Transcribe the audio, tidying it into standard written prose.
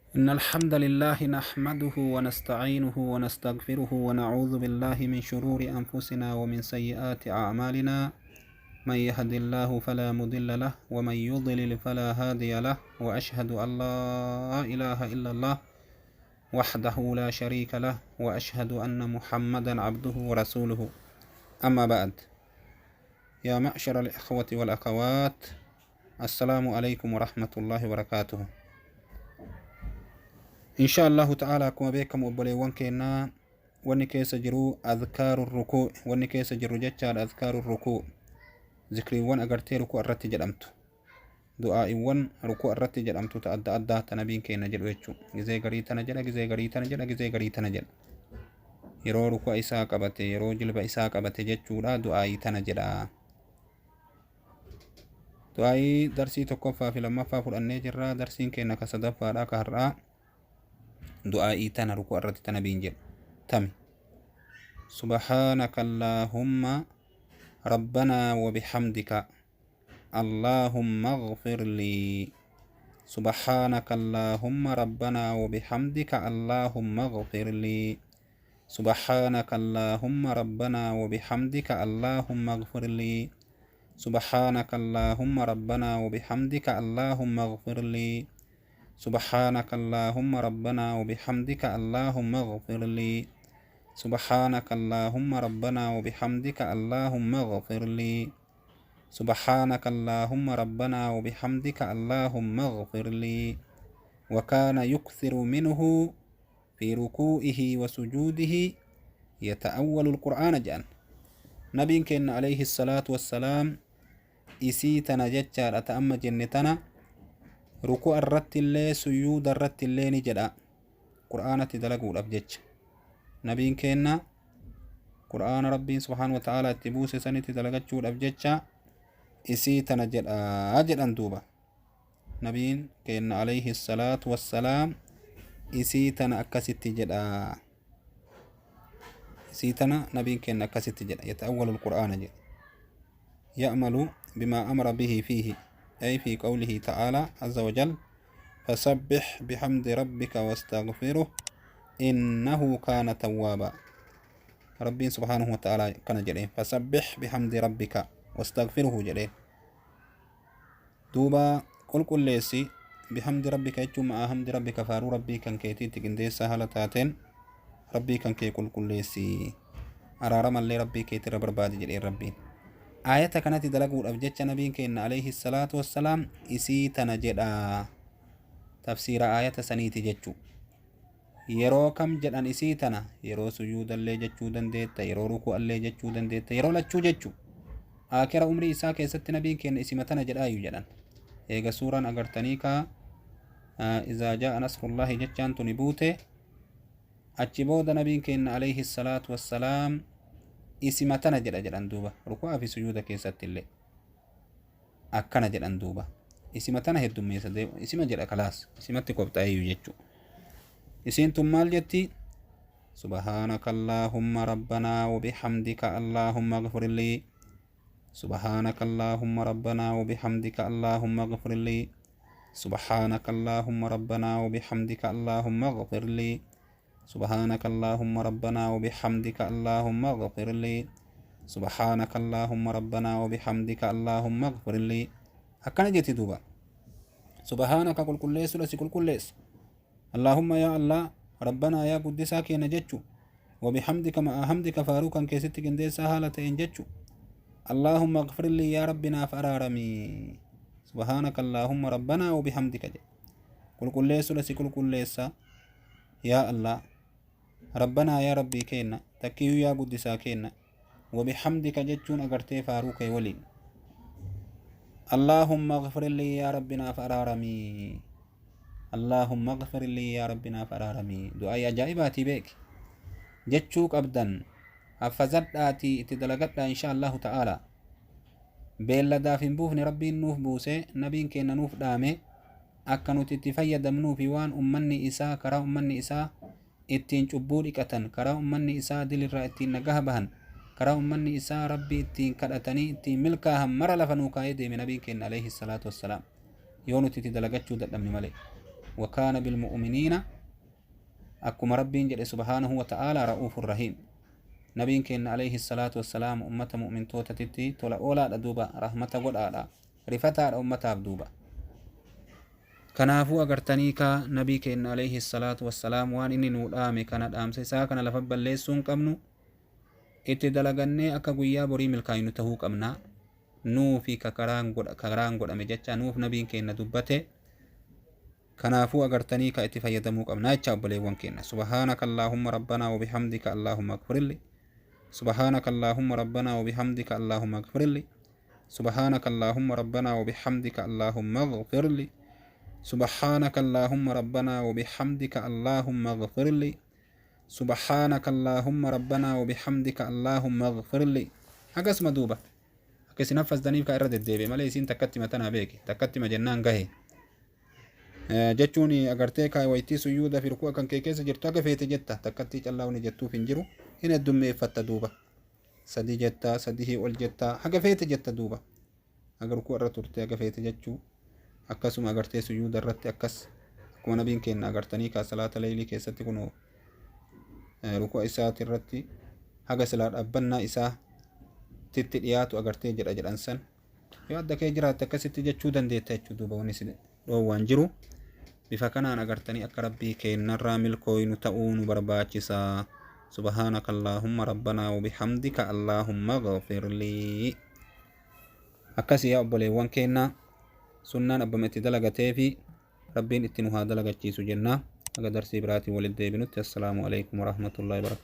إن الحمد لله نحمده ونستعينه ونستغفره ونعوذ بالله من شرور أنفسنا ومن سيئات أعمالنا. من يهد الله فلا مضل له ومن يضلل فلا هادي له، وأشهد أن لا إله إلا الله وحده لا شريك له، وأشهد أن محمدا عبده ورسوله. أما بعد، يا معشر الإخوة والأخوات، السلام عليكم ورحمة الله وبركاته. إن شاء الله تعالى akkuma beekamu obboleewwan keenyaa, wanni keessa jiru أذكار الركوع. Wanni keessa jiru jechaadha أذكار الركوع, zikriiwwan agartee rukuu irratti jedhamtu, du'aa'iiwwan rukuu irratti jedhamtu ta adda addaa ta nabiin keenya jedhu jechuu. Gizee garii tana jedha, gizee garii tana jedha, gizee garii tana jedha. Yeroo rukuu isaa qabate, yeroo jilba isaa qabate jechuudha, du'aa'ii tana jedha. Du'aa'ii darsii tokkoffaa fi lammaffaa fudhannee jirra. Darsiin keenya ka sadaffaadha, ka har'aa. Du'aa'ii tana rukuu irratti ta nabiin jedhu tami? سبحانك اللهم ربنا وبحمدك اللهم اغفر لي. سبحانك اللهم ربنا وبحمدك اللهم اغفر لي. سبحانك اللهم ربنا وبحمدك اللهم اغفر لي. سبحانك اللهم ربنا وبحمدك اللهم اغفر لي. سبحانك اللهم ربنا وبحمدك اللهم اغفر لي. سبحانك اللهم ربنا وبحمدك اللهم اغفر لي. سبحانك اللهم ربنا وبحمدك اللهم اغفر لي. وكان يكثر منه في ركوعه وسجوده يتأول القرآن jedhan nabiin keenya عليه الصلاة والسلام. Isii tana jechaadha, ta amma jenne tana, rukuu irratti illee suyuuda irratti illee ni jedha. Qur'aanatti dalaguudhaaf jecha nabiin keenna Qur'aana Rabbiin سبحانه وتعالى itti buuse sanitti dalagachuudhaaf jecha isii tana jedha jedhan. Duuba nabiin keenna عليه الصلاة والسلام isii tana akkasitti jedha. Isii tana nabiin keenna akkasitti jedha. يتأول القرآن jedha, يعمل بما أمر به فيه، أي في قوله تعالى عز وجل: فسبح بحمد ربك واستغفره إنه كان توابا. ربي سبحانه وتعالى كان jedhe: فسبح بحمد ربك واستغفره jedhe. Duuba qulqulleessi, بحمد ربك jechuun مع حمد ربك, faaruu Rabbii kan keetiitti qindeessaa haala taateen Rabbii kan kee qulqulleessi, araaramallee Rabbii keetirra barbaadi jedheen Rabbiin. Aayata kanatti dalaguudhaaf jecha nabiin keenya عليه الصلاة والسلام isii tana jedha. Tafsiira aayata saniiti jechuu. Yeroo kam jedhan isii tana? Yeroo suyuudallee jechuu dandeetta, yeroo ruku'allee jechuu dandeetta, yeroo lachuu jechuu. Akira umrii isaa keessatti nabiin keenya isima tana jedhaayu jedhan. Eega suuraan agartanii kaa إذا جاء نصر الله jechaan tuni buute, achi booda nabiin keenya عليه الصلاة والسلام isima tana jedha jedhan. Duuba ruku'aa fi suyuuda keessatti illee akkana jedhan. Duuba isima tana heddummeessa, isima jedha, kalaas isimatti qopxaa'iyyuu jechuu. Isiin tun maal jetti? سبحانك اللهم ربنا وبحمدك اللهم اغفر لي. سبحانك اللهم ربنا وبحمدك اللهم اغفر لي. سبحانك اللهم ربنا وبحمدك اللهم اغفر لي. سبحانك اللهم ربنا وبحمدك اللهم اغفر لي. سبحانك اللهم ربنا وبحمدك اللهم اغفر لي. Akkana jetti duuba: سبحانك qulqulleessuudha si qulqulleessa, اللهم yaa Allah, ربنا yaa guddisaa keenya jechu, وبحمدك مع حمدك faaruu kan keessatti qindeessaa haala ta'een jechu, اللهم اغفر لي yaa Rabbi naaf araaramii. سبحانك اللهم ربنا وبحمدك jedhe. Qulqulleessuudha si qulqulleessa yaa Allah, ربنا yaa Rabbii keenna, takkiyyuu yaa guddisaa keenna, وبحمدك jechuun agartee faaruu kee waliin, اللهم اغفر لي yaa Rabbi naaf araaramii. اللهم اغفر لي yaa Rabbi naaf araaramii. Du'aa'ii ajaa'ibaatii beeki jechuu qabdan. Haffazadhaatii itti dalagadhaa إن شاء الله تعالى. Beelladaaf hin buufne, Rabbiin nuuf buuse, nabiin keenya nuuf dhaame, akka nuti itti fayyadamnuu fi waan ummanni isaa, karaa ummanni isaa ittiin cubbuu dhiqatan, karaa ummanni isaa dilirraa ittiin nagaha bahan, karaa ummanni isaa Rabbi ittiin kadhatanii ittiin milkaahan mara lafa nuu kaayee deeme nabiin keenya عليه الصلاة والسلام. Yoo nuti itti dalagachuu dadhabne malee. Wakaana bilmu'miniina, akkuma Rabbiin jedhe subhaanahu wa ta'aalaa, ra'uufur rahiim. Nabiin keenya alayhi salaatu wassalaam ummata mu'mintootatitti tola oolaadha duuba, rahmata godhaadha, rifataadha ummataaf duuba. Kanaafuu agartanii kaa, nabii keenya alayhi salaatu wassalaam waan inni nuu dhaame kana, dhaamsa isaa kana lafa balleessuu hin qabnu. Itti dalagannee akka guyyaa borii milkaayinu tahuu qabna. Nuufi ka karaan godhame jecha nuuf nabiin keenya dubbate. Kanaafuu agartanii ka itti fayyadamuu qabna jecha, obboleewwan keenya. Subhaanaka allaahumma rabbanaa wabihamdika allaahumma agfirli. Subhaanaka allaahumma rabbanaa wabihamdika allaahumma agfirli. Subhaanaka allaahumma rabbanaa wabihamdika allaahumma agfirli. Subhaanaka allaahumma rabbanaa wabihamdika allaahumma agfirli. Subhaanaka allaahumma rabbanaa wabihamdika allaahumma agfirli. Akkasuma duuba akka isin haffasdaniif ka irra deddeebi'e malee, isiin takkatti matanaa beeke, takkatti majennaan gahe jechuun agartee kaa waytii suyuuda fi rukuu kan kee keessa jirtu akka feete jetta. Takkattii callaa wani jettuuf hin jiru, hin heddummeeffatta duuba. Sadi jetta, sadihii ol jetta, haga feete jetta duuba. Haga rukuu irra turte haga feete jechuu. Akkasuma agartee suyuuda irratti akkas, akkuma nabiin keenya agartanii kaa salaata leeylii keessatti kunoo rukuu isaati irratti haga silaa dhaabbannaa isaa titti dhiyaatu agartee jedha jedhan san. Yoo adda kee jiraatte akkasitti jechuu dandeetta jechuu duuba, wanni si dhoowwaan jiru. Bifa kanaan agartanii akka Rabbii keennarraa milkooynu ta'uu nu barbaachisa. Subhaanaka allaahumma rabbanaa wabihamdika allaahumma gfirlii. Akkasii yaa obboleewwan keennaa, sunnaan abbama itti dalagatee fi Rabbiin itti nu haa dalagachiisu jenna. Haga darsii biraatiin walitti deebinutti, assalaamu alaikum warahmatullaahi wabarakatuh.